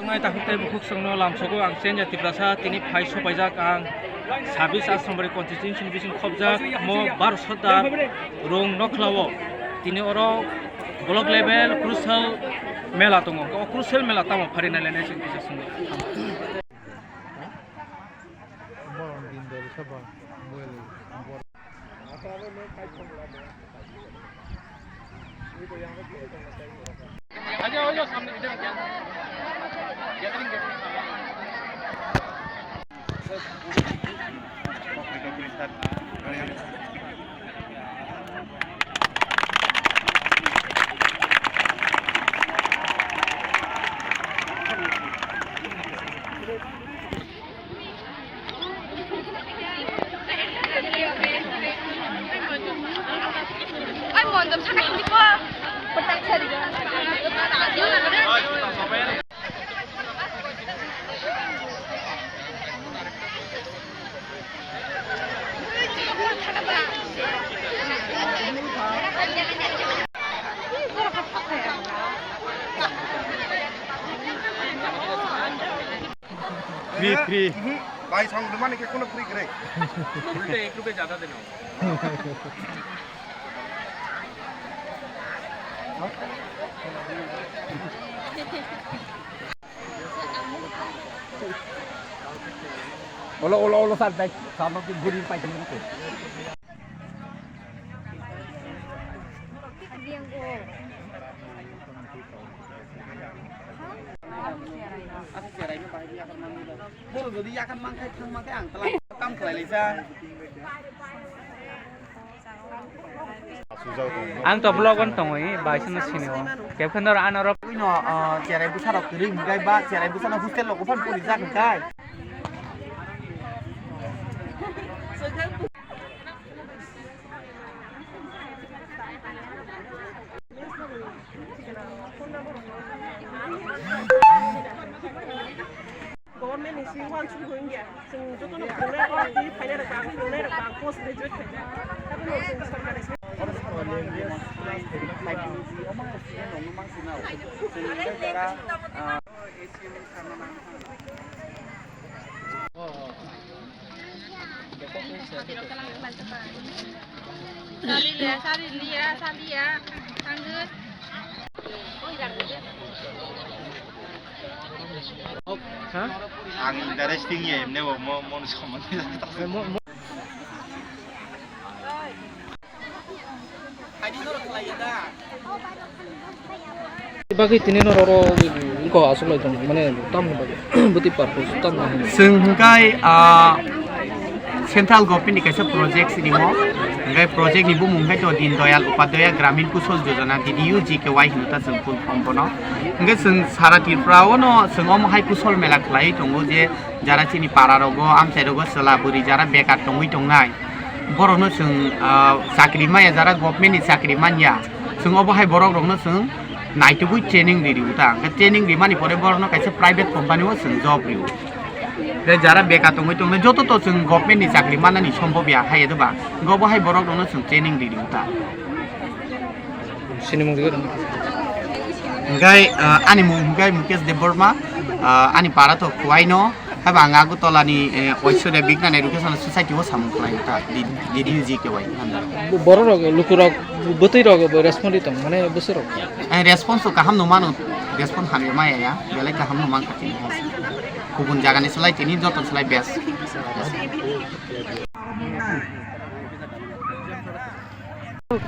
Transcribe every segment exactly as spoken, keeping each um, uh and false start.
Takhuk tei bukhuk chwngno lamsogo ang Chenja Tiprasa, tini phai sopaijak ang sabis Asrambari constituency ni bising khobjak mo Bharat Sardar rong nokhlao. Tini oro block level crucial mela tongo. O crucial mela tamo pharinai lainai chwng kisa swngo. Free, free. Bai song dumani ke kuno free kre. Ulte ek rupiya jada dena. Olo, olo, olo, sir, dai, sama ki guri pai kene ko. Boro jodi yakan mangkhai thang mangkhai ang tala kam khlai laisa. Ang to vlog on tongwi, bai sino sini o. Kepkhen dor ano rok. Ino, ah, cherai bwsa rok kwrwi hwnkhe ba cherai bwsa no hostel rok ophan pori jak hwnkhe. Government ni simi uansuk bo wngya. Chwng jotono phunuknai, o twi phainai rok bang, phunuknai rok bang, post graduate khaijak. Haphano chwng sorkar ni simi Sali liya, sali liya, sali ya, tanggut. Ang interesting ya, emne bo mo, mo, Bagwi tini no roro wngkha aswk lai tong mane tamni bagwi bwtwi purpose tamni hwnwi. Chwng hwnkhe, ah, central government ni kaisa project sinimo, hwnkhe project ni bumung hwnkhe to Deen Dayal Upadhyaya Gramin Kushal Yojana, D D U G K Y hino ta chwng full form bono. Hwnkhe chwng sara Tripura o no chwng omo hai kusol mela khlaiwi tongo je jara chini para rogo, amchai rogo, chwla bwrwi jara bekar tongwi tongnai. Borokno chwng, ah, chakri maya, jara government ni chakri manya, chwng obo hai borok rokno chwng naitugwi training ri rio ta. Hwnkhe training rimani pore borokno kaisa private company o chwng job rio. Tei jara beka tongwi tongnai joto to chwng government ni chakri manani sombhob ya hai, ede ba? Hwnkhe obo hai borok rokno chwng training ri rio ta. Sini mung jigir. Hwnkhe, ah, ani mung hwnkhe Mukesh Debbarma, ah, ani para to Khuwaino. Haiba ang Agartala ni, eh, Aishwarya Vignan Educational Society o samung khlai ta, D-, D D U G K Y under. Bo-, borok rok, luku rok, bwtwi rok bo response ri tong, mane bwswk rok? Eh, response o kaham no mano, response hamya maya ya, belai kaham no man kha tini. Kubun jaga ni slai tini joto slai best.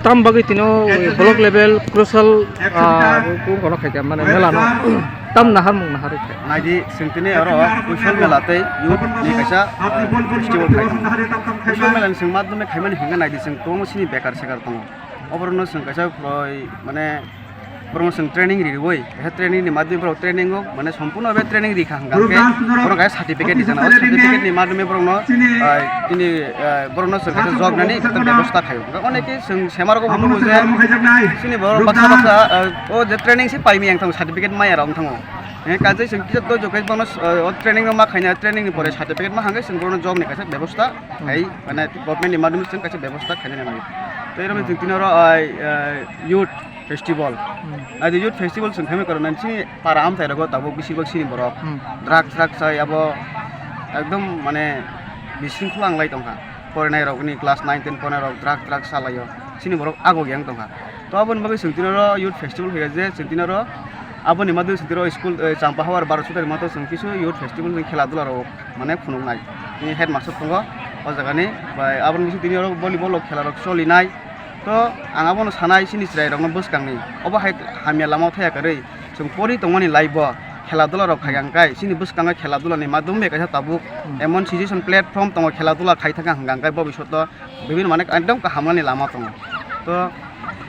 Tam bagwi tino block level crucial, ah, kung kono khaikha mane mela no tam nahar mung nahar kha. Naidi singtini oro crucial mela tei youth ni kaisa, ah, festival khai tongo. Crucial mela ni sing madhyome khaimani hingka naidi sing kwbangma sini bekar sekar tongo. Oborokno sing kaisa khwlai mane Borokno chwng training riwi, he training ni madhyome borok training o, mane, sompurno be training rikha hwnkha hwnkhe, borok kaisa certificate rijana. O certificate ni madhyome borokno, ah, tini, ah, borokno chwng kaisa job nani ekta bebosta khaio. Hwnkhe oneke chwng semarogo bo nugo je, chini borok baksa baksa, ah, o je training se paimaya wngthango, certificate maya rok wngthango. Hwnkhe kaisa chwng kisa dojo khe bono, ah, o training no ma khaina, training ni pore certificate ma hwnkhe chwng bono job ni kaisa bebosta khai, mane, government ni madhyome chwng kaisa bebosta khaina nangwi. Tei oro chwng tini oro, ah, ah, youth, Festival. Naidi youth festival chwng khaimani karon nang chini para amchai rogo tabuk bising bak chini borok Hmm. Drug, drug chai abo ekdom mane bising khwlang lai tongkha. Porinai rokni class nine ten porinai rok drug, drug chalaio. Chini borok ago yang tongkha. To aboni bagwi chwng tinaro youth festival hoya je chwng tinaro aboni madhuri chwng tinaro school, eh, Champa Hawar Bharat Sudari mato chwng kisu youth festival chwng khela dula rok mane phunuknai. Tini headmaster tongo o jagani bai aboni bising tini oro volleyball rok khela rok cholinai. To ang abono sanai chini chwrai rokno bwskangni obo hai hamya lama thaya kwrwi chwng pori tongmani life o khela dula rok khai ang kai chini bwskango khela dula ni madhyom bai kaisa tabuk Hmm. emon situation platform tongo khela dula khai thang ang kai bo bishoto bibin mane ekdom kahamnani lama tongo. To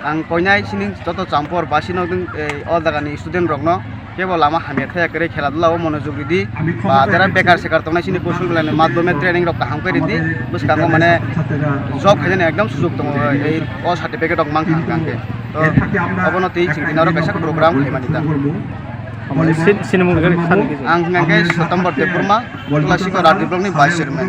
ang koinai chini joto Champor basi no, eh, o jagani student rokno kebo lama hamya thaya kwrwi khela dula o monojog ridi ba jara bekar sekar tongnai chini kusul belai ni madhyome training rok kaham khe ridi bwskango mane job khainani ekdom sujuk tongo ei o certificate rok mankha hwnkhe. To obono twi chwng tini oro kaisa program khaimani ta. Sin-, sinimung gari san kisa. Ang hwnkhe September Debbarma, Tulasiko Rajdi block ni vice chairman.